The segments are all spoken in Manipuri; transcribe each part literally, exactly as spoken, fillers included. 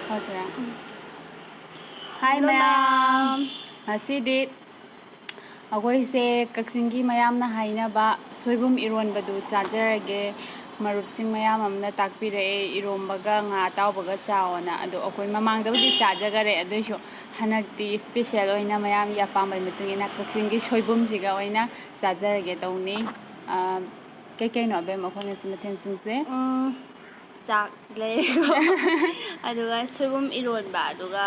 ꯍꯧꯖꯤꯔꯥ? ꯍꯥꯏ ꯃꯌꯥꯝ, ꯉꯁꯤꯗꯤ ꯑꯩꯈꯣꯏꯁꯦ ꯀꯛꯆꯤꯡꯒꯤ ꯃꯌꯥꯝꯅ ꯍꯥꯏꯅꯕ ꯁꯣꯏꯕꯨꯝ ꯏꯔꯣꯟꯕꯗꯨ ꯆꯥꯖꯔꯒꯦ꯫ ꯃꯔꯨꯞꯁꯤꯡ ꯃꯌꯥꯝ ꯑꯃꯅ ꯇꯥꯛꯄꯤꯔꯛꯑꯦ, ꯏꯔꯣꯝꯕꯒ ꯉꯥ ꯑꯇꯥꯎꯕꯒ ꯆꯥꯎꯑꯣꯅ꯫ ꯑꯗꯣ ꯑꯩꯈꯣꯏ ꯃꯃꯥꯡꯗꯕꯨꯗꯤ ꯆꯥꯖꯈꯔꯦ, ꯑꯗꯨꯏꯁꯨ ꯍꯟꯗꯛꯇꯤ ꯏꯁꯄꯤꯁꯦꯜ ꯑꯣꯏꯅ ꯃꯌꯥꯝꯒꯤ ꯑꯄꯥꯝꯕꯒꯤ ꯃꯇꯨꯡ ꯏꯟꯅ ꯀꯛꯆꯤꯡꯒꯤ ꯁꯣꯏꯕꯨꯝꯁꯤꯒ ꯑꯣꯏꯅ ꯆꯥꯖꯔꯒꯦ ꯇꯧꯅꯤ꯫ ꯑ, ꯀꯩꯀꯩꯅꯣ ꯑꯕꯦꯝꯃ ꯑꯩꯈꯣꯏ ꯉꯁꯤ ꯃꯊꯦꯜꯁꯤꯡꯁꯦ? ꯎꯝ, ꯆꯥꯛ ꯂꯩꯔꯦꯀꯣ꯫ ꯑꯗꯨꯒ ꯁꯣꯏꯕꯨꯝ ꯏꯔꯣꯟꯕ, ꯑꯗꯨꯒ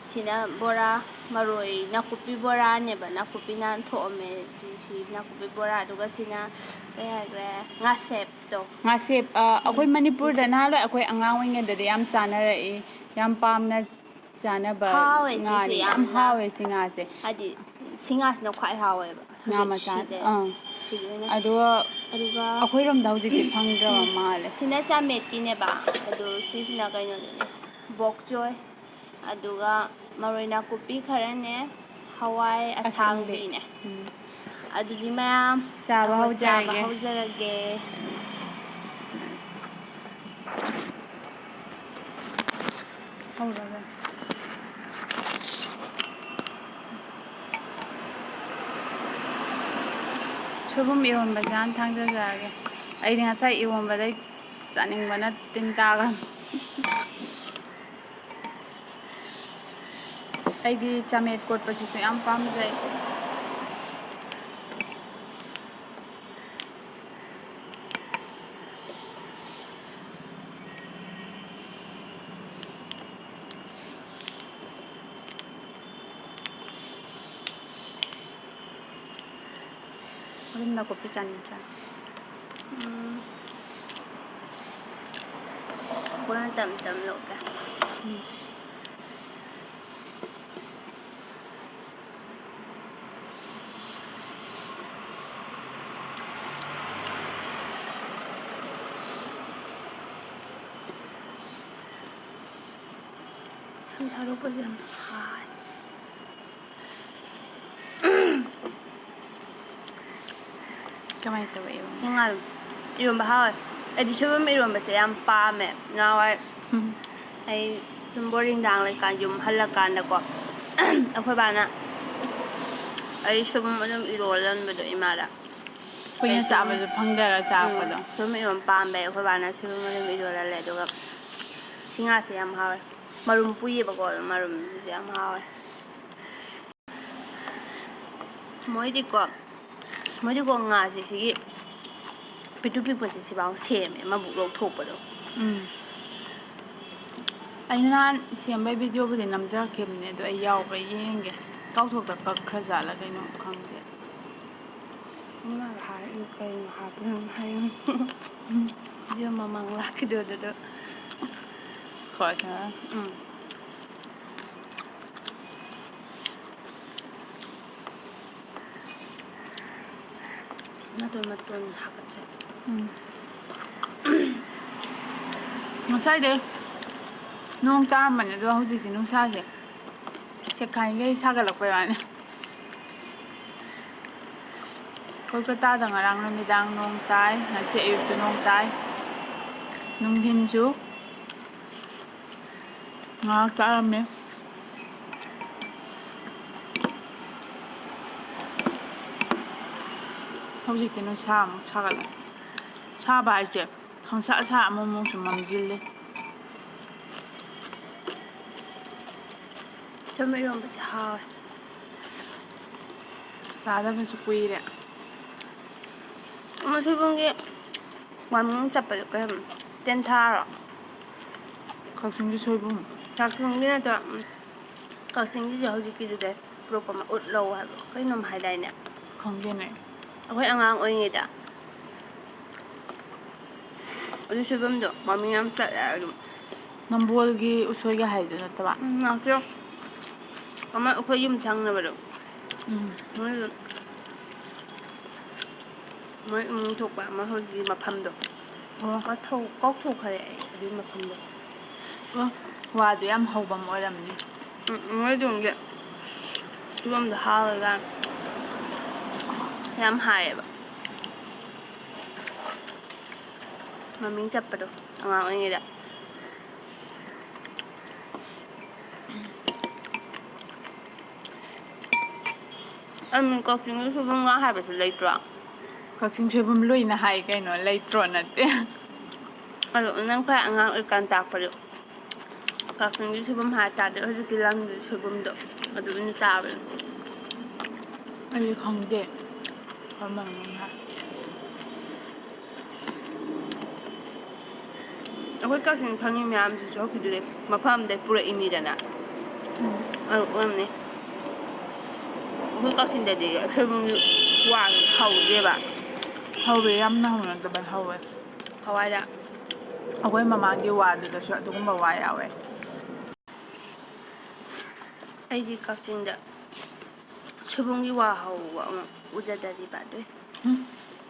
ꯁꯤꯅ ꯕꯣꯔꯥ, ꯃꯔꯣꯏ ꯅꯥꯀꯨꯞꯄꯤ ꯕꯣꯔꯥꯅꯦꯕ, ꯅꯥꯀꯨꯞꯄꯤ ꯅꯍꯥꯟ ꯊꯣꯛꯑꯝꯃꯦ꯫ ꯑꯗꯨ ꯁꯤ ꯅꯥꯀꯨꯞꯄꯤ ꯕꯣꯔꯥ, ꯑꯗꯨꯒ ꯁꯤꯅ ꯀꯩ ꯍꯥꯏꯈ꯭ꯔꯦ, ꯉꯥꯁꯦꯞꯇꯣ꯫ ꯉꯥꯁꯦꯞ, ꯑ, ꯑꯩꯈꯣꯏ ꯎꯝ, ꯃꯅꯤꯄꯨꯔꯗ ꯁꯤꯁꯦ꯫ ꯅꯍꯥꯟꯋꯥꯏ ꯑꯩꯈꯣꯏ ꯑꯉꯥꯡ ꯑꯣꯏꯔꯤꯉꯩꯗꯗꯤ ꯌꯥꯝ ꯆꯥꯅꯔꯛꯏ, ꯌꯥꯝ ꯄꯥꯝꯅ ꯆꯥꯅꯕ ꯍꯥꯎꯋꯦ ꯁꯤꯁꯦ ꯉꯥꯅꯤ꯫ ꯌꯥꯝ ꯌꯥꯝꯅ꯫ ꯍꯥꯎꯋꯦ ꯁꯤ ꯉꯥꯁꯦ꯫ ꯍꯥꯏꯗꯤ ꯁꯤ ꯉꯥꯁꯤꯅ ꯈ꯭ꯋꯥꯏ ꯍꯥꯎꯋꯦꯕ꯫ ꯉꯥ ꯍꯧꯖꯤꯛ ꯃꯆꯥ, ꯁꯤꯗ, ꯑꯪ꯫ ꯁꯤꯒꯤ ꯑꯣꯏꯅ꯫ ꯑꯗꯨꯒ ꯑꯗꯨꯒ ꯑꯩꯈꯣꯏꯔꯣꯝꯗ ꯍꯧꯖꯤꯛꯇꯤ ꯐꯪꯗ꯭ꯔꯕ ꯃꯥꯜꯂꯦ꯫ ꯁꯤꯅ ꯆꯥꯃꯦꯠꯀꯤꯅꯦꯕ, ꯑꯗꯨ ꯁꯤꯁꯤꯅ ꯀꯩꯅꯣꯗꯨꯅꯦ, bok choy꯫ ꯑꯗꯨꯒ ꯃꯔꯣꯏ ꯅꯥꯀꯨꯞꯄꯤ ꯈꯔꯅꯦ, ꯍꯋꯥꯏ ꯑꯁꯥꯡꯕꯤ꯫ ꯑꯁꯥꯡꯕꯤꯅꯦ꯫ ꯎꯝ꯫ ꯑꯗꯨꯗꯤ ꯃꯌꯥꯝ ꯆꯥꯕ ꯑꯩꯈꯣꯏ ꯆꯥꯕ ꯍꯧꯖꯔꯒꯦ꯫ ꯍꯧꯖꯔꯒꯦ꯫ ꯍꯧꯔꯒ꯫ ꯁꯣꯏꯕꯨꯝ ꯏꯔꯣꯟꯕꯁꯦ ꯍꯥꯟꯅ ꯊꯥꯡꯖꯔꯒꯦ꯫ ꯑꯩꯗꯤ ꯉꯁꯥꯏ ꯏꯔꯣꯟꯕꯗꯩ ꯆꯥꯅꯤꯡꯕꯅ ꯇꯤꯟ ꯇꯥꯈ꯭ꯔꯦ꯫ ꯑꯩꯗꯤ ꯆꯥꯃꯦꯠ ꯀꯣꯠꯄꯁꯤꯁꯨ ꯌꯥꯝ ꯄꯥꯝꯖꯩ꯫ ꯑꯗꯨꯝ ꯅꯥꯀꯨꯞꯄꯤ ꯆꯥꯅꯤꯡꯗ꯭ꯔꯥ? ꯎꯝ꯫ ꯀꯣꯟꯅ ꯇꯝ ꯇꯝ ꯂꯧꯒꯦ꯫ ꯎꯝ꯫ ꯁꯝ ꯊꯥꯗꯣꯛꯄꯁꯦ ꯌꯥꯝ ꯁꯥꯏ꯫ ꯀꯃꯥꯏꯅ ꯇꯧꯋꯦ ꯏꯔꯣꯟꯕ? ꯅꯨꯡꯉꯥꯏ꯫ ꯏꯔꯣꯟꯕ ꯍꯥꯎꯋꯦ꯫ ꯑꯩꯗꯤ ꯁꯣꯏꯕꯨꯝ ꯏꯔꯣꯟꯕꯁꯦ ꯌꯥꯝ ꯄꯥꯝꯃꯦ꯫ ꯅꯍꯥꯟꯋꯥꯏ ꯎꯝ꯫ ꯑꯩ ꯁꯨꯝ ꯕꯣꯔꯗꯤꯡꯗ ꯂꯩꯀꯥꯟ ꯌꯨꯝ ꯍꯜꯂꯀꯥꯟꯗꯀꯣ, ꯑꯩꯈꯣꯏ ꯕꯥꯅ ꯑꯩ ꯁꯣꯏꯕꯨꯝ ꯑꯗꯨꯝ ꯏꯔꯣꯜꯂꯟꯕꯗꯣ ꯏꯃꯥꯗ꯫ ꯑꯩꯈꯣꯏꯅ ꯆꯥꯕꯁꯨ ꯐꯪꯗꯔ ꯆꯥꯔꯛꯄꯗꯣ꯫ ꯁꯣꯏꯕꯨꯝ ꯏꯔꯣꯟ ꯄꯥꯝꯕꯩ ꯑꯩꯈꯣꯏ ꯕꯥꯅ ꯁꯣꯏꯕꯨꯝ ꯑꯗꯨꯝ ꯏꯔꯣꯜꯍꯜꯂꯦ꯫ ꯑꯗꯨꯒ ꯁꯤ ꯉꯥꯁꯦ ꯌꯥꯝ ꯍꯥꯎꯋꯦ꯫ ꯃꯔꯨꯝ ꯄꯨꯏꯌꯦꯕꯀꯣ, ꯑꯗꯨ ꯃꯔꯨꯝꯁꯤꯁꯨ ꯌꯥꯝ ꯍꯥꯎꯋꯦ꯫ ꯃꯣꯏꯗꯤꯀꯣ, ꯃꯣꯏꯗꯤꯀꯣ ꯉꯥꯁꯦ ꯁꯤꯒꯤ ꯄꯤꯛꯇ꯭ꯔꯨ ꯄꯤꯛꯄꯁꯦ ꯁꯤꯐꯥꯎ ꯁꯦꯝꯃꯦ, ꯃꯕꯨꯛ ꯂꯧꯊꯣꯛꯄꯗꯣ꯫ ꯎꯝ꯫ ꯑꯩ ꯅꯍꯥꯟ ꯁꯦꯝꯕꯩ ꯚꯤꯗꯤꯑꯣꯕꯨꯗꯤ ꯅꯝꯖꯔꯛꯈꯤꯕꯅꯦ, ꯑꯗꯣ ꯑꯩ ꯌꯥꯎꯕ꯭ꯔꯥ ꯌꯦꯡꯒꯦ꯫ ꯀꯥꯎꯊꯣꯛꯇ ꯀꯛꯈ꯭ꯔ ꯖꯥꯠꯂ ꯀꯩꯅꯣ ꯈꯪꯗꯦ꯫ ꯏꯃꯥꯒ ꯍꯥꯏ, ꯀꯩꯅꯣ ꯍꯥꯞꯄꯤꯅꯣ ꯍꯥꯏ꯫ ꯚꯤꯗꯤꯑꯣ ꯃꯃꯥꯡ ꯂꯥꯛꯈꯤꯗꯣ ꯑꯗꯨꯗꯣ꯫ ꯍꯣꯏ, ꯁꯥꯔ꯫ ꯎꯝ꯫ ꯃꯇꯣꯟ ꯃꯇꯣꯟ ꯍꯥꯞꯀꯠꯁꯦ꯫ ꯎꯝ꯫ ꯉꯁꯥꯏꯗꯩ ꯅꯣꯡ ꯇꯥꯔꯝꯕꯅꯦ, ꯑꯗꯣ ꯍꯧꯖꯤꯛꯇꯤ ꯅꯨꯡꯁꯥꯁꯦ ꯁꯦꯈꯥꯏꯒꯩ ꯁꯥꯒꯠꯂꯛꯄꯩ ꯋꯥꯅꯤ꯫ ꯀꯣꯜꯀꯇꯥꯗ ꯉꯔꯥꯡ ꯅꯨꯃꯤꯗꯥꯡ ꯅꯣꯡ ꯇꯥꯏ, ꯉꯁꯤ ꯑꯌꯨꯛꯁꯨ ꯅꯣꯡ ꯇꯥꯏ, ꯅꯨꯡꯊꯤꯟꯁꯨ ꯉꯥꯏꯍꯥꯛ ꯇꯥꯔꯝꯃꯦ꯫ ꯍꯧꯖꯤꯛꯇꯤ ꯅꯨꯡꯁꯥ ꯑꯃꯨꯛ ꯁꯥꯒꯠꯂꯦ꯫ ꯁꯥꯕ ꯍꯥꯏꯁꯦ ꯈꯪꯁꯥ ꯁꯥ, ꯑꯃꯨꯛ ꯑꯃꯨꯛꯁꯨ ꯃꯝꯁꯤꯜꯂꯤ꯫ ꯊꯨꯝ ꯏꯔꯣꯝꯕꯁꯦ ꯍꯥꯎꯋꯦ꯫ ꯆꯥꯗꯕꯁꯨ ꯀꯨꯏꯔꯦ꯫ ꯑꯃ ꯁꯣꯏꯕꯨꯝꯒꯤ ꯃꯃꯤꯡ ꯆꯠꯄꯗꯣ ꯀꯩ ꯍꯥꯏꯕꯅꯣ? ꯇꯦꯟꯊꯥꯔꯣ? ꯀꯛꯆꯤꯡꯒꯤ ꯁꯣꯏꯕꯨꯝ꯫ ꯀꯛꯆꯤꯡꯒꯤ ꯅꯠꯇꯕ, ꯎꯝ, ꯀꯛꯆꯤꯡꯒꯤꯁꯦ ꯍꯧꯖꯤꯛꯀꯤꯗꯨꯗꯩ ꯄ꯭ꯔꯨꯞ ꯑꯃ ꯎꯠꯂꯧ ꯍꯥꯏꯕ ꯀꯩꯅꯣꯝ ꯍꯥꯏꯗꯥꯏꯅꯦ? ꯈꯪꯗꯦꯅꯦ꯫ ꯑꯩꯈꯣꯏ ꯑꯉꯥꯡ ꯑꯣꯏꯔꯤꯉꯩꯗ ꯑꯗꯨ ꯁꯣꯏꯕꯨꯝꯗꯣ ꯃꯃꯤꯡ ꯌꯥꯝ ꯆꯠꯂꯦ ꯑꯗꯨꯝ꯫ ꯅꯝꯕꯣꯜꯒꯤ ꯎꯁꯣꯏꯒ ꯍꯥꯏꯗꯨ ꯅꯠꯇꯕ? ꯎꯝ, ꯉꯥꯛꯇ ꯑꯃ ꯑꯩꯈꯣꯏ ꯌꯨꯝ ꯊꯪꯅꯕꯗꯣ꯫ ꯎꯝ꯫ ꯃꯣꯏꯗꯣ, ꯃꯣꯏ ꯏꯃꯨꯡ ꯊꯣꯛꯄ ꯑꯃ ꯍꯧꯖꯤꯛꯀꯤ ꯃꯐꯝꯗꯣ꯫ ꯑꯣ꯫ ꯀꯥꯎꯊꯣꯛ-, ꯀꯥꯎꯊꯣꯛꯈ꯭ꯔꯦ ꯑꯩ ꯑꯗꯨꯒꯤ ꯃꯐꯝꯗꯣ꯫ ꯑꯣ, ꯋꯥꯗꯨ ꯌꯥꯝ ꯍꯧꯕ ꯑꯃ ꯑꯣꯏꯔꯝꯅꯤ꯫ ꯎꯝ, ꯃꯣꯏ ꯑꯗꯣꯝꯒꯤ ꯐꯤꯕꯝꯗꯣ ꯍꯥꯎꯔꯒ ꯌꯥꯝ ꯍꯥꯏꯌꯦꯕ꯫ ꯃꯃꯤꯡ ꯆꯠꯄꯗꯣ ꯑꯉꯥꯡ ꯑꯣꯏꯔꯤꯉꯩꯗ꯫ ꯑꯗꯨ ꯀꯛꯆꯤꯡꯒꯤ ꯁꯣꯏꯕꯨꯝꯒ ꯍꯥꯏꯕꯁꯨ ꯂꯩꯇ꯭ꯔꯣ? ꯀꯛꯆꯤꯡ ꯁꯣꯏꯕꯨꯝ ꯂꯣꯏꯅ ꯍꯥꯏ ꯀꯩꯅꯣ, ꯂꯩꯇ꯭ꯔꯣ ꯅꯠꯇꯦ꯫ ꯑꯗꯣ ꯅꯪ ꯈꯔ ꯑꯉꯥꯡ ꯑꯣꯏꯔꯤꯀꯥꯟ ꯇꯥꯛꯄꯗꯣ ꯀꯛꯆꯤꯡꯒꯤ ꯁꯣꯏꯕꯨꯝ ꯍꯥꯏ ꯇꯥꯔꯗꯤ ꯍꯧꯖꯤꯛꯀꯤ ꯂꯝꯒꯤ ꯁꯣꯏꯕꯨꯝꯗꯣ ꯑꯗꯨ ꯑꯣꯏꯅ ꯇꯥꯕꯅꯦ꯫ ꯑꯩꯗꯤ ꯈꯪꯗꯦ ꯀꯔꯝꯕꯅꯣ ꯍꯥꯏ꯫ ꯑꯩꯈꯣꯏ ꯀꯛꯆꯤꯡ ꯐꯪꯉꯤ ꯃꯌꯥꯝꯁꯤꯁꯨ ꯍꯧꯖꯤꯛꯀꯤꯗꯨꯗꯤ ꯃꯐꯝ ꯑꯃꯗꯒꯤ ꯄꯨꯔꯛꯏꯅꯤꯗꯅ꯫ ꯎꯝ꯫ ꯑꯗꯨ ꯑꯣꯏꯔꯝꯅꯤ꯫ ꯑꯩꯈꯣꯏ ꯀꯛꯆꯤꯡꯗꯗꯤ ꯁꯣꯏꯕꯨꯝꯒꯤ ꯋꯥꯁꯦ ꯍꯧꯗꯦꯕ꯫ ꯍꯧꯋꯦ, ꯌꯥꯝꯅ ꯍꯧꯅꯗꯕ ꯍꯧꯋꯦ꯫ ꯀꯋꯥꯏꯗ? ꯑꯩꯈꯣꯏ ꯃꯃꯥꯡꯒꯤ ꯋꯥꯗꯨꯗꯁꯨ ꯑꯗꯨꯒꯨꯝꯕ ꯋꯥ ꯌꯥꯎꯋꯦ꯫ ꯑꯩꯗꯤ ꯀꯛꯆꯤꯡꯗ ꯁꯣꯏꯕꯨꯝꯒꯤ ꯋꯥ ꯍꯧꯕ ꯑꯃꯨꯛ ꯎꯖꯗꯔꯤꯕ ꯑꯗꯨꯏ꯫ ꯎꯝ,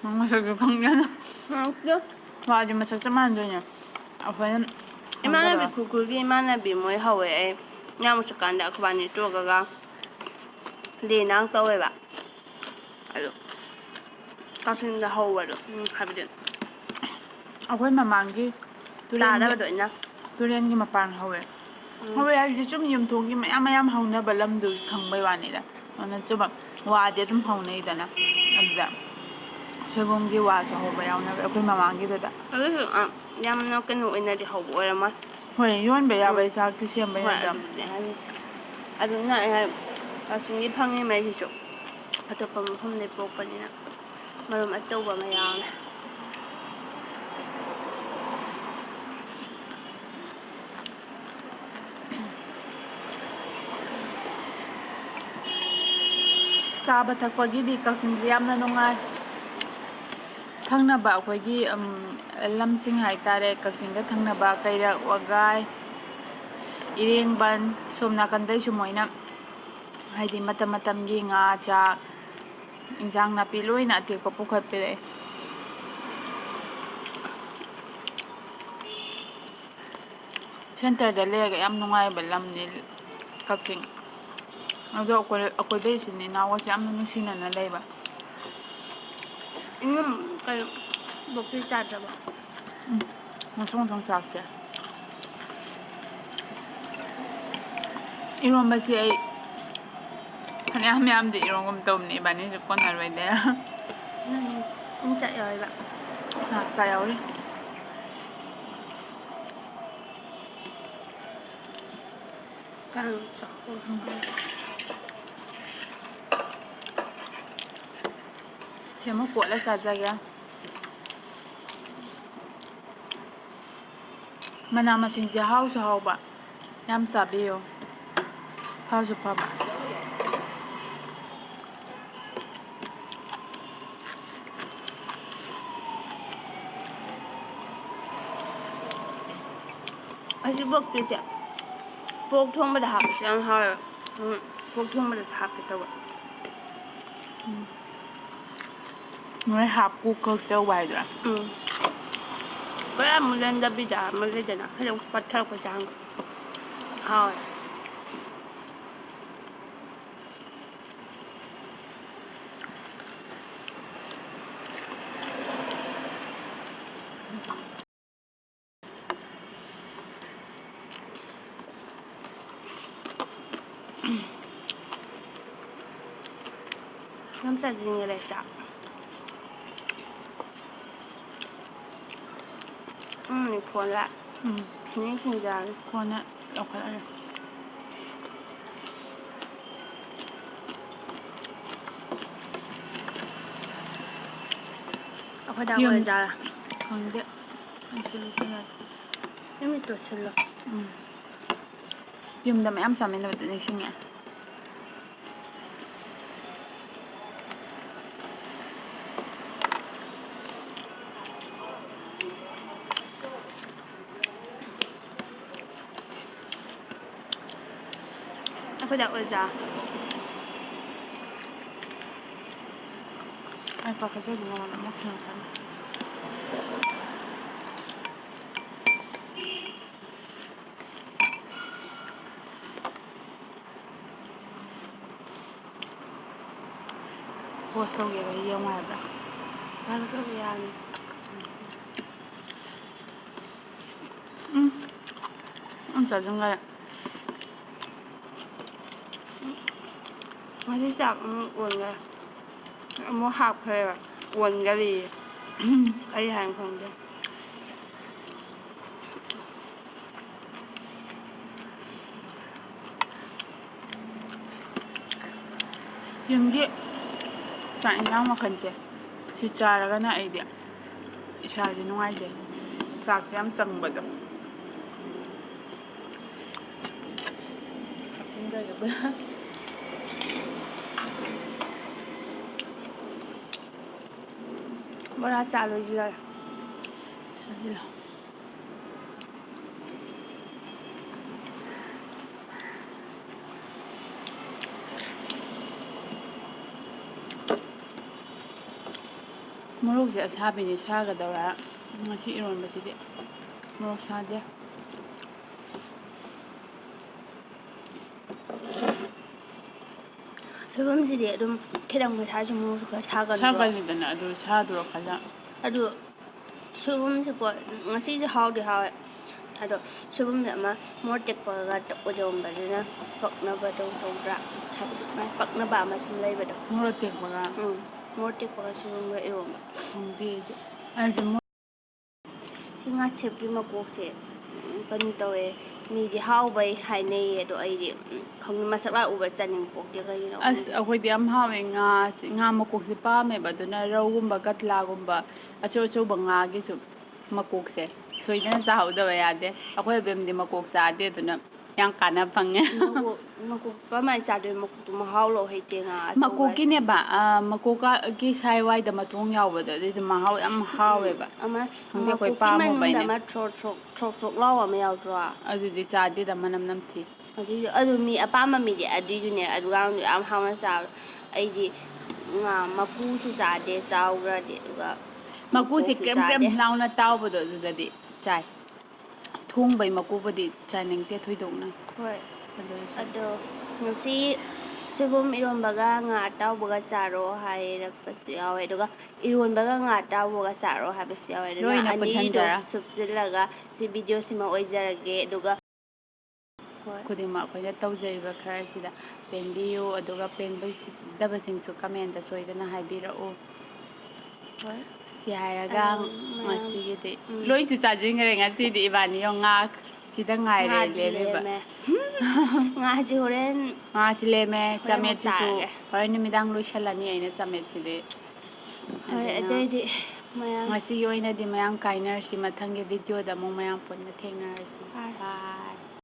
ꯅꯪ ꯃꯁꯛꯁꯨ ꯈꯪꯗꯅ꯫ ꯈꯪꯗꯦ꯫ ꯋꯥꯗꯤ ꯃꯁꯛ ꯆꯞ ꯃꯥꯟꯅꯗꯣꯏꯅꯦ꯫ ꯑꯩꯈꯣꯏꯅ ꯏꯃꯥꯟꯅꯕꯤ ꯈꯪꯗꯕ꯫ ꯈꯨꯔꯈꯨꯜꯒꯤ ꯏꯃꯥꯟꯅꯕꯤ ꯃꯣꯏ ꯍꯧꯋꯦ꯫ ꯑꯩ ꯌꯥꯝ ꯆꯠꯀꯥꯟꯗ ꯑꯩꯈꯣꯏꯕꯥꯅꯤ ꯇꯣꯛꯑꯒ ꯂꯦ ꯅꯥꯡ ꯇꯧꯋꯦꯕ꯫ ꯑꯗꯨ ꯀꯛꯆꯤꯡꯗ ꯍꯧꯕꯗꯣ, ꯎꯝ, ꯍꯥꯏꯕꯗꯤ ꯑꯩꯈꯣꯏ ꯃꯃꯥꯡꯒꯤ ꯇꯨꯔꯦꯟꯒꯤ, ꯇꯥꯗꯕꯗꯣ ꯑꯩꯅ꯫ ꯇꯨꯔꯦꯟꯒꯤ ꯃꯄꯥꯟ ꯍꯧꯋꯦ꯫ ꯎꯝ꯫ ꯍꯧꯋꯦ ꯍꯥꯏꯕꯗꯤ ꯁꯨꯝ ꯌꯨꯝꯊꯣꯡꯒꯤ ꯃꯌꯥꯝ ꯃꯌꯥꯝ ꯍꯧꯅꯕ ꯂꯝꯗꯨꯒꯤ ꯈꯪꯕꯩ ꯋꯥꯅꯤꯗ꯫ ꯑꯗꯨꯅ ꯆꯨꯝꯕ ꯋꯥꯗꯤ ꯑꯗꯨꯝ ꯍꯧꯅꯩꯗꯅ꯫ ꯑꯗꯨꯗ ꯁꯣꯏꯕꯨꯝꯒꯤ ꯋꯥꯁꯨ ꯍꯧꯕ ꯌꯥꯎꯅꯕ ꯑꯩꯈꯣꯏ ꯃꯃꯥꯡꯒꯤꯗꯨꯗ꯫ ꯑꯗꯨꯁꯨ, ꯑ, ꯌꯥꯝꯅ ꯀꯩꯅꯣ ꯑꯣꯏꯅꯗꯤ ꯍꯧꯕ ꯑꯣꯏꯔꯝꯃꯣꯏ꯫ ꯍꯣꯏ, ꯌꯣꯟꯕ ꯌꯥꯕꯩ ꯎꯝ꯫ ꯆꯥꯛꯇꯤ ꯁꯦꯝꯕꯩ ꯍꯣꯏ, ꯅꯠꯇ꯭ꯔꯥ? ꯑꯗꯨꯕꯨꯗꯤ ꯍꯥꯏꯅꯤ꯫ ꯑꯗꯨꯅ ꯑꯩ ꯍꯥꯏ, ꯀꯛꯆꯤꯡꯒꯤ ꯐꯪꯉꯤꯉꯩꯁꯤꯁꯨ ꯑꯇꯣꯞꯄ ꯃꯐꯝꯗꯩ ꯄꯣꯛꯄꯅꯤꯅ ꯃꯔꯨꯝ ꯑꯆꯧꯕ ꯑꯃ ꯌꯥꯎꯔꯦ꯫ ꯆꯥꯕ ꯊꯛꯄꯒꯤꯗꯤ ꯀꯛꯆꯤꯡꯁꯦ ꯌꯥꯝꯅ ꯅꯨꯡꯉꯥꯏ꯫ ꯊꯪꯅꯕ ꯑꯩꯈꯣꯏꯒꯤ, ꯎꯝ, ꯂꯝꯁꯤꯡ ꯍꯥꯏꯇꯥꯔꯦ, ꯀꯛꯆꯤꯡꯒ ꯊꯪꯅꯕ ꯀꯩꯔꯛ, ꯋꯥꯒꯥꯏ, ꯏꯔꯦꯡꯕꯟ, ꯁꯣꯝ ꯅꯥꯀꯟꯗꯩꯁꯨ ꯃꯣꯏꯅ ꯍꯥꯏꯗꯤ ꯃꯇꯝ ꯃꯇꯝꯒꯤ ꯉꯥ, ꯆꯥꯛ, ꯏꯟꯖꯥꯡ ꯅꯥꯄꯤ ꯂꯣꯏꯅ ꯑꯇꯦꯛꯄ ꯄꯨꯈꯠꯄꯤꯔꯛꯑꯦ꯫ ꯁꯦꯟꯇꯔꯗ ꯂꯩꯔꯒ ꯌꯥꯝ ꯅꯨꯡꯉꯥꯏꯕ ꯂꯝꯅꯤ ꯀꯛꯆꯤꯡ꯫ ꯑꯗꯣ ꯑꯩꯈꯣꯏ, ꯑꯩꯈꯣꯏꯗꯩ ꯏꯆꯤꯟ ꯏꯅꯥꯎꯒꯁꯨ ꯌꯥꯝꯅ ꯅꯨꯡꯁꯤꯅꯅ ꯂꯩꯕ꯫ ꯏꯅꯝ, ꯀꯩꯅꯣ, ꯕꯣꯛꯁꯤ ꯆꯥꯗ꯭ꯔꯕꯣ? ꯎꯝ, ꯃꯊꯪ ꯃꯊꯪ ꯆꯥꯔꯛꯀꯦ꯫ ꯏꯔꯣꯝꯕꯁꯦ ꯑꯩ ꯃꯌꯥꯝ ꯃꯌꯥꯝꯗꯤ ꯏꯔꯣꯟꯒꯨꯝ ꯇꯧꯕꯅꯦ, ꯏꯕꯥꯅꯤꯁꯨ ꯀꯣꯟꯅꯔꯣꯏꯗ꯫ ꯎꯝ, ꯆꯥꯛ ꯌꯥꯎꯔꯤꯕ꯫ ꯑꯥ, ꯆꯥꯛ ꯌꯥꯎꯔꯤ꯫ ꯀꯥꯡ ꯆꯥꯛ꯫ ꯁꯤ ꯑꯃꯨꯛ ꯀꯣꯠꯂ ꯆꯥꯖꯒꯦ꯫ ꯃꯅꯥ ꯃꯁꯤꯡꯁꯦ ꯍꯥꯎꯁꯨ ꯍꯥꯎꯕ, ꯌꯥꯝ ꯆꯥꯕꯤꯌꯨ, ꯐꯁꯨ ꯐꯕ꯫ ꯑꯁꯤ ꯄꯣꯛꯇꯣꯏꯁꯦ ꯄꯣꯛ ꯊꯣꯡꯕꯗ ꯍꯥꯞꯄꯁꯨ ꯌꯥꯝ ꯍꯥꯎꯋꯦꯕ꯫ ꯎꯝ, ꯄꯣꯛ ꯊꯣꯡꯕꯗꯁꯨ ꯍꯥꯞꯀꯦ ꯇꯧꯕ꯫ ꯎꯝ꯫ ꯅꯣꯏ ꯍꯥꯞ ꯀꯨꯛ ꯈꯛ ꯇꯧꯕ ꯍꯥꯏꯗꯨꯔꯥ? ꯎꯝ꯫ ꯄꯨꯔꯥ ꯃꯨꯜꯍꯟꯗꯕꯤꯗ ꯑꯃ ꯂꯩꯗꯅ, ꯈꯤꯇꯪ ꯄꯠꯊꯔꯛꯄꯩ ꯆꯥꯡꯗꯣ꯫ ꯍꯥꯎꯋꯦ꯫ ꯌꯥꯝ ꯆꯥꯖꯅꯤꯡꯉꯦ ꯂꯩ ꯆꯥꯛ꯫ ꯎꯝ, ꯐꯣꯟ ꯂꯥꯛ꯫ ꯎꯝ꯫ ꯐꯤꯡ ꯐꯤꯡꯖꯥꯔꯦ꯫ ꯀꯣꯟꯅ ꯂꯧꯈꯠꯂꯒꯦ꯫ ꯑꯩꯈꯣꯏ ꯗꯥ ꯌꯨꯝ ꯑꯣꯏꯔꯖꯥꯠꯂꯥ? ꯈꯪꯗꯦ꯫ ꯑꯩꯁꯨ ꯂꯣꯏꯁꯤꯜꯂꯒꯦ꯫ ꯅꯨꯃꯤꯠꯇꯣ ꯁꯤꯜꯂꯣ꯫ ꯎꯝ꯫ ꯌꯨꯝꯗ ꯃꯌꯥꯝ ꯆꯥꯃꯤꯟꯅꯕꯗꯣ ꯅꯤꯡꯁꯤꯡꯉꯦ꯫ ꯑꯩꯈꯣꯏꯗ ꯑꯣꯖꯥ꯫ ꯑꯩ ꯄꯥꯈꯠꯆꯩ ꯃꯉꯣꯟꯗ ꯑꯃꯨꯛ ꯊꯦꯡꯅꯔꯛꯀꯅꯤ꯫ ꯄꯣꯁ ꯇꯧꯒꯦꯔꯣ? ꯌꯦꯡꯉꯨ ꯍꯥꯏꯕ꯭ꯔꯥ? ꯌꯥꯔꯦ, ꯇꯧꯕ ꯌꯥꯅꯤ꯫ ꯎꯝ꯫ ꯌꯥꯝ ꯆꯥꯁꯤꯟꯈꯔꯦ꯫ ꯉꯁꯤ ꯆꯥꯛ ꯑꯃꯨꯛ ꯑꯣꯟꯈ꯭ꯔꯦ꯫ ꯑꯃꯨꯛ ꯍꯥꯞꯈ꯭ꯔꯦꯕ꯫ ꯑꯣꯟꯈꯔꯦꯌꯦ꯫ ꯀꯔꯤ ꯍꯥꯏꯅꯣ ꯈꯪꯗꯦ꯫ ꯌꯨꯝꯒꯤ ꯆꯥꯛ ꯏꯟꯁꯥꯡ ꯃꯈꯜꯁꯦ ꯁꯤ ꯆꯥꯔꯒꯅ ꯑꯩꯗꯤ ꯏꯁꯥꯁꯦ ꯅꯨꯡꯉꯥꯏꯖꯩ꯫ ꯆꯥꯛꯁꯨ ꯌꯥꯝ ꯆꯪꯕꯗꯣ꯫ ꯍꯥꯞꯆꯤꯟꯈ꯭ꯔꯒꯦ ꯄꯨꯂꯞ꯫ ꯕꯣꯔꯥ ꯆꯥ ꯂꯣꯏꯁꯤꯜꯂꯦ꯫ ꯆꯥꯁꯤꯜꯂꯣ꯫ ꯃꯣꯔꯣꯛꯁꯦ ꯑꯁꯥꯕꯤꯅꯤ ꯁꯥꯒꯗꯧꯔꯥ꯫ ꯉꯁꯤ ꯏꯔꯣꯟꯕꯁꯤꯗꯤ ꯃꯣꯔꯣꯛ ꯁꯥꯗꯦ꯫ ꯁꯣꯏꯕꯨꯝꯁꯤꯗꯤ ꯑꯗꯨꯝ ꯈꯤꯇꯪ ꯃꯁꯥꯁꯨ ꯃꯣꯔꯣꯛꯁꯨ ꯈꯔ ꯁꯥꯒꯟꯗ꯭ꯔꯣ? ꯁꯥꯒꯜꯂꯤꯗꯅ ꯑꯗꯨ ꯁꯥꯗ꯭ꯔꯣ ꯈꯜꯂ꯫ ꯑꯗꯨ ꯁꯣꯏꯕꯨꯝꯁꯤꯀꯣ ꯉꯁꯤꯁꯦ ꯍꯥꯎꯗꯤ ꯍꯥꯎꯋꯦ꯫ ꯑꯗꯣ ꯁꯣꯏꯕꯨꯝꯁꯦ ꯑꯃ ꯃꯣꯔꯣꯛ ꯇꯦꯛꯄꯒ ꯏꯔꯣꯝꯕꯗꯨꯅ ꯄꯛꯅꯕꯗꯧ ꯇꯧꯗ꯭ꯔꯥ? ꯍꯥꯏꯕꯗꯤ ꯃꯥꯏ ꯄꯛꯅꯕ ꯑꯃ ꯁꯨꯝ ꯂꯩꯕꯗꯣ꯫ ꯃꯣꯔꯣꯛ ꯑꯇꯦꯛꯄꯒ? ꯎꯝ, ꯃꯣꯔꯣꯛ ꯇꯦꯛꯄꯒ ꯁꯣꯏꯕꯨꯝꯒ ꯏꯔꯣꯝꯕ꯫ ꯈꯪꯗꯦ ꯑꯩꯗꯤ꯫ ꯑꯩꯗꯤ ꯃꯣꯔꯣꯛ ꯁꯤ ꯉꯥꯁꯦꯞꯀꯤ ꯃꯀꯣꯛꯁꯦ, ꯎꯝ, ꯀꯩꯅꯣ ꯇꯧꯋꯦ, ꯃꯤꯗꯤ ꯍꯥꯎꯕꯩ ꯍꯥꯏꯅꯩꯌꯦ, ꯑꯗꯣ ꯑꯩꯗꯤ, ꯎꯝ, ꯈꯪꯗꯦ, ꯃꯁꯛ ꯂꯥꯛ ꯎꯕ꯭ꯔꯥ ꯆꯥꯅꯤꯡꯕ ꯄꯣꯛꯇꯦ, ꯀꯩꯒꯤꯅꯣ ꯑꯁ, ꯈꯪꯗꯦ꯫ ꯑꯩꯈꯣꯏꯗꯤ ꯌꯥꯝ ꯍꯥꯎꯋꯦ ꯉꯥꯁꯦ, ꯉꯥ ꯃꯀꯣꯛꯁꯦ ꯄꯥꯝꯃꯦꯕ, ꯑꯗꯨꯅ ꯔꯧꯒꯨꯝꯕ, ꯀꯇꯂꯥꯒꯨꯝꯕ, ꯑꯆꯧ ꯑꯆꯧꯕ ꯉꯥꯒꯤꯁꯨ ꯃꯀꯣꯛꯁꯦ ꯁꯣꯏꯗꯅ ꯆꯥꯍꯧꯗꯕ ꯌꯥꯗꯦ꯫ ꯑꯩꯈꯣꯏ ꯑꯕꯦꯝꯗꯤ ꯃꯀꯣꯛ ꯆꯥꯗꯦ, ꯑꯗꯨꯅ ꯌꯥꯝ ꯀꯥꯟꯅ ꯐꯪꯉꯦ꯫ ꯃꯀꯣꯛ, ꯃꯀꯣꯛ ꯀꯃꯥꯏꯅ ꯆꯥꯗꯣꯏꯅꯣ? ꯃꯀꯣꯛꯇꯣ ꯃꯍꯥꯎ ꯂꯧ ꯍꯩꯇꯦ ꯉꯥ ꯑꯆꯧꯕ꯫ ꯃꯀꯣꯛꯀꯤꯅꯦꯕ, ꯑ, ꯃꯀꯣꯛꯀꯤ ꯁꯥꯏ ꯋꯥꯏꯗ ꯃꯇꯣꯡ ꯌꯥꯎꯕꯗꯣ, ꯑꯗꯨꯏꯗꯣ ꯃꯍꯥꯎ ꯌꯥꯝ ꯍꯥꯎꯋꯦꯕ꯫ ꯎꯝ, ꯑꯃ ꯈꯪꯗꯦ, ꯑꯩꯈꯣꯏ ꯃꯀꯣꯛꯀꯤ ꯄꯥꯝꯃꯨꯕꯩꯅꯦ꯫ ꯃꯅꯨꯡꯗ ꯑꯃ ꯊ꯭ꯔꯣꯛ ꯊ꯭ꯔꯣꯛ, ꯊ꯭ꯔꯣꯛ ꯊ꯭ꯔꯣꯛ ꯂꯥꯎꯕ ꯑꯃ ꯌꯥꯎꯗ꯭ꯔꯣ? ꯑꯗꯨꯗꯤ ꯆꯥꯗꯦꯗ, ꯃꯅꯝ ꯅꯝꯊꯤ꯫ ꯑꯗꯨꯏꯗꯣ, ꯑꯗꯨ ꯃꯤ ꯑꯄꯥꯝꯕ ꯃꯤꯗꯤ ꯑꯗꯨꯏꯗꯨꯅꯦ, ꯑꯗꯨꯒꯥꯡꯗꯣ ꯌꯥꯝ ꯍꯥꯎꯅ ꯆꯥꯕ꯫ ꯑꯩꯗꯤ ꯉꯥ ꯃꯀꯨꯁꯨ ꯆꯥꯗꯦ, ꯆꯥꯎꯈ꯭ꯔꯗꯤ, ꯑꯗꯨꯒ ꯃꯀꯨꯁꯦ ꯃꯀꯣꯛꯁꯨ ꯀ꯭ꯔꯦꯝ ꯀ꯭ꯔꯦꯝ ꯆꯥꯗꯦ꯫ ꯂꯥꯎꯅ ꯇꯥꯎꯕꯗꯣ ꯑꯗꯨꯗꯗꯤ ꯆꯥꯏ꯫ ꯊꯣꯡꯕꯩ ꯃꯀꯨꯕꯨꯗꯤ ꯆꯥꯅꯤꯡꯗꯦ ꯊꯣꯏꯗꯣꯛꯅ꯫ ꯍꯣꯏ꯫ ꯑꯗꯨ ꯑꯣꯏꯔꯁꯨ ꯑꯗꯣ ꯉꯁꯤ ꯁꯣꯏꯕꯨꯝ ꯏꯔꯣꯟꯕꯒ ꯉꯥ ꯑꯇꯥꯎꯕꯒ ꯆꯥꯔꯣ ꯍꯥꯏꯔꯛꯄꯁꯨ ꯌꯥꯎꯋꯦ, ꯑꯗꯨꯒ ꯏꯔꯣꯟꯕꯒ ꯉꯥ ꯑꯇꯥꯎꯕꯒ ꯆꯥꯔꯣ ꯍꯥꯏꯕꯁꯨ ꯌꯥꯎꯋꯦ꯫ ꯑꯗꯨꯅ ꯂꯣꯏꯅ ꯑꯅꯤꯗꯣ ꯄꯨꯟꯁꯤꯟꯖꯔ꯫ ꯁꯨꯞꯆꯤꯜꯂꯒ ꯁꯤ ꯚꯤꯗꯤꯑꯣꯁꯤꯃ ꯑꯣꯏꯖꯔꯒꯦ꯫ ꯑꯗꯨꯒ ꯍꯣꯏ꯫ ꯈꯨꯗꯤꯡꯃꯛ ꯑꯩꯈꯣꯏꯅ ꯇꯧꯖꯔꯤꯕ ꯈꯔꯁꯤꯗ ꯄꯦꯟꯕꯤꯌꯨ, ꯑꯗꯨꯒ ꯄꯦꯟꯕꯤꯗꯕꯁꯤꯡꯁꯨ ꯀꯃꯦꯟꯇ ꯁꯣꯏꯗꯅ ꯍꯥꯏꯕꯤꯔꯛꯎ꯫ ꯍꯣꯏ꯫ ꯁꯤ ꯍꯥꯏꯔꯒ ꯑꯗꯨ ꯃꯌꯥꯝ ꯉꯁꯤꯒꯤꯗꯤ ꯎꯝ꯫ ꯂꯣꯏꯁꯨ ꯆꯥꯁꯤꯟꯈ꯭ꯔꯦ꯫ ꯉꯁꯤꯗꯤ ꯏꯕꯥꯅꯤ ꯌꯦꯡꯉꯣ, ꯉꯥ ꯁꯤꯗ ꯉꯥꯏꯔꯦ ꯉꯥꯗꯤ ꯂꯦꯝꯃꯤꯕ꯫ ꯂꯦꯝꯃꯦ꯫ ꯉꯥꯁꯤ ꯍꯣꯔꯦꯟ ꯉꯥꯁꯤ ꯂꯦꯝꯃꯦ꯫ ꯍꯣꯔꯦꯟ ꯑꯃꯨꯛ ꯆꯥꯃꯦꯠꯁꯤꯁꯨ ꯆꯥꯔꯒꯦ꯫ ꯍꯣꯔꯦꯟ ꯅꯨꯃꯤꯗꯥꯡ ꯂꯣꯏꯁꯜꯂꯅꯤ ꯑꯩꯅ ꯆꯥꯃꯦꯠꯁꯤꯗꯤ꯫ ꯍꯣꯏ, ꯑꯗꯨꯅ ꯑꯗꯨꯑꯣꯏꯗꯤ ꯃꯌꯥꯝ ꯉꯁꯤꯒꯤ ꯑꯣꯏꯅꯗꯤ ꯃꯌꯥꯝ ꯀꯥꯏꯅꯔꯁꯤ꯫ ꯃꯊꯪꯒꯤ ꯚꯤꯗꯤꯑꯣꯗ ꯑꯃꯨꯛ ꯃꯌꯥꯝ ꯄꯨꯟꯅ ꯊꯦꯡꯅꯔꯁꯤ꯫ ꯍꯣꯏ꯫ ꯕꯥꯏ꯫